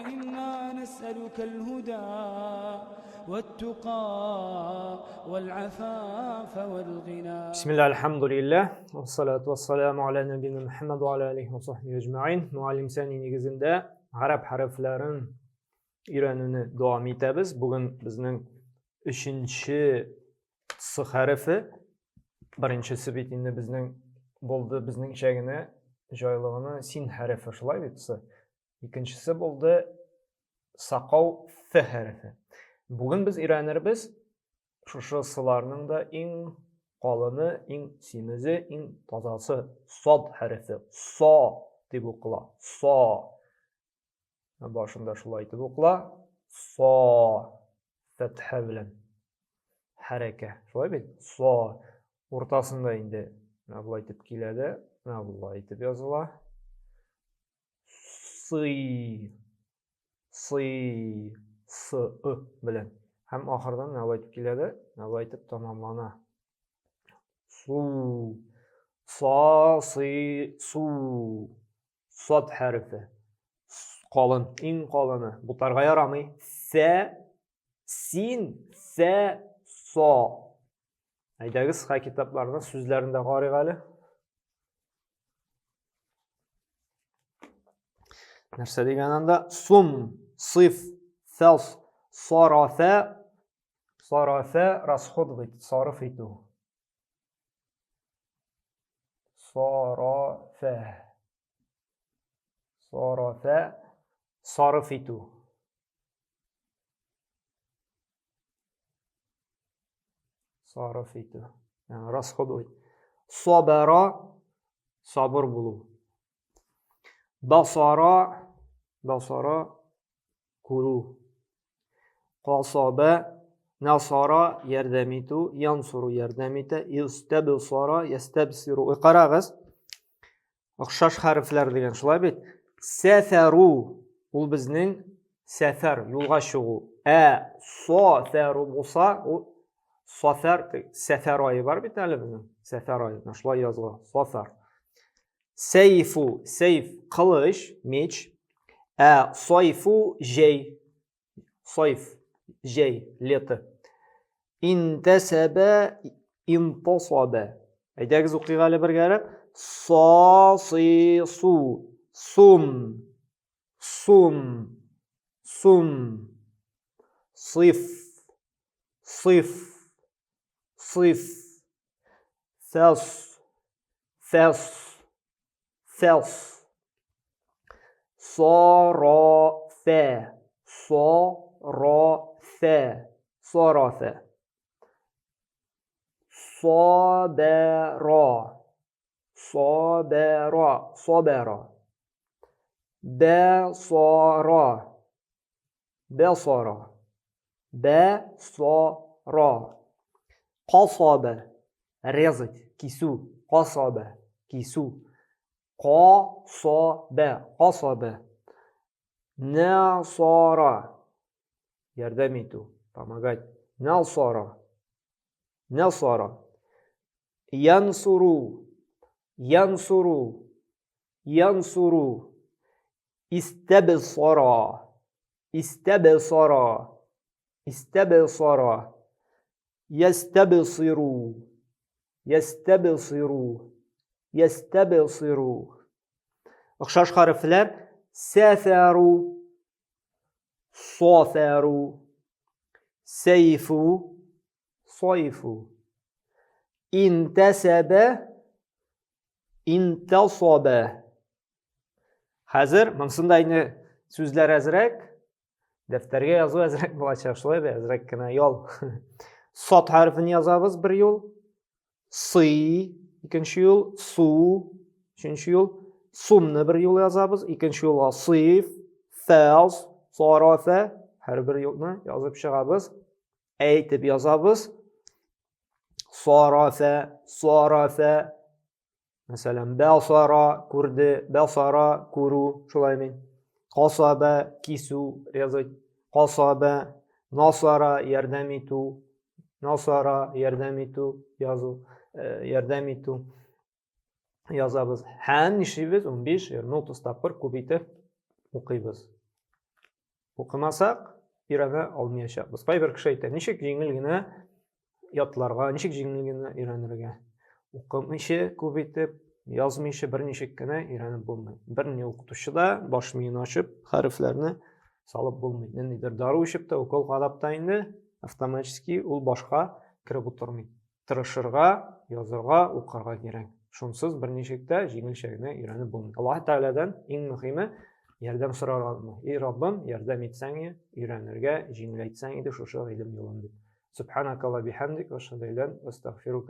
إنا نسألك الهدى والتقى والعفاف والغنى. بسم الله، الحمد لله، والصلاة والسلام على نبينا Muhammad wa ala alihi wa sahbihi ecmaîn. Muallim Sani нигезендә гарәп хәрефләрен өйрәнүне дәвам итәбез. Бүген безнең өченче С хәрефе. Беренчесе бит инде безнең булды, безнең генә җайлы гына син хәрефе, шулай бит, С. Икенчесе булды сакау Ф хәрефе. Бүген без өйрәнербез шушы сыларның да иң калыны, иң симезе, иң тазасы сад хәрефе. Со дип укыла. Со. Башында шулай итеп укыла. Со фәтхә белән хәрәкә. Шулай бит? Со уртасында инде менә болай итеп килә дә, менә болай итеп языла. Сый, сый, с, ы белән. Һәм ахырдан менә болай итеп килә дә, менә болай итеп тәмамлана. Су, са, сый, су. Сад хәрефе. Калын, иң калыны. Бутарга ярамый. Сә, син, сә, со. Әйдәгез, хә китапларның сүзләрен дә карыйк әле. Нәрсә дигән анда? Сум, сыйф, фәс, сарафә, сарафә, расходовать, сарыф итү. Сарафә. Сарафә, сарыф итү. Сарыф итү. Ягъни расходовать. Сабара, сабыр булу. Басара, басара, күрү. Касаба, насара, ярдәм итү, янсуру ярдәм итә, истәбсара, ястәбсиру. Карагыз, охшаш хәрефләр дигән шулай бит. Сәфәру ул безнең сәфәр, юлга чыгу. Ә сафәру булса, ул сафәр, сәфәр ае бар бит әле безнең. Сәфәр ае, менә шулай языла. Сафәр. Сейфу, сейф, кылыч, меч. Ә сайфу, җәй. Сайф, җәй, лето. Интәсәбә, интасабә. Әйдәгез укыйк әле бергәрәп. Са, си, су. Сум, сум, сум. Сыйф, сыйф, сыйф. Фәс, фәс, фәс. Сарафә, сарафә, сарафә. Сабәра, сабәра, сабәра. Бәсара, бәсара, бәсара. Касабә, резать, кисү, касабә, кисү. Касабә, касабә. Насара, ярдәм итү, помогать. Насара, насара. Янсуру, янсуру, янсуру. Истәбсара, истәбсара, истәбсара. Ястәбсиру, ястәбсиру, ястәбсиру. Охшаш хәрефләр сәфәру, софәру, сәйфу, сойфу. Интәсәбә, интәсабә. Хәзер монсында инде сүзләр әзрәк, дәфтәргә язу әзрәк булачак, шулай бит, әзрәк кенә ял. Сат хәрефен язабыз бер юл. Сый, икенче юл, су, өченче юл. Сумны бер юл язабыз, икенче юлга сыйф, фәз, сарафә, һәрбер юлны язып чыгабыз. Әйтеп язабыз. Сарафә, сарафә. Мәсәлән, бәсара күрде, бәсара күрү, шулай мин. Касаба кисү, резать. Касаба, насара ярдәм итү, насара ярдәм итү, язу, э, ярдәм итү язабыз. Һәм нишлибез? 15, 20, 30 тапкыр күп итеп укыйбыз. Укымасак, өйрәнә алмаячакбыз. Кайбер кеше әйтә, ничек җиңел генә ятларга, ничек җиңел генә өйрәнергә. Укымыйча күп итеп, язмыйча берничек кенә өйрәнеп булмый. Берни укытучы да баш миен ачып, хәрефләрне салып булмый. Ниндидер дару эчеп тә, укол кадап та инде автоматически ул башка кереп утырмый. Тырышырга, язырга, укырга кирәк. Шунсыз берничек тә җиңелчә генә өйрәнеп булмый. Аллаһ Тәгаләдән иң мөһиме ярдәм сорарга. Эй Раббым, ярдәм итсәң, өйрәнергә җиңеләйтсәң иде шушы гыйлем юлын дип. Субханакалла бихамдик, ва ашһаду ан ла илаһа илля анта, астагфирука.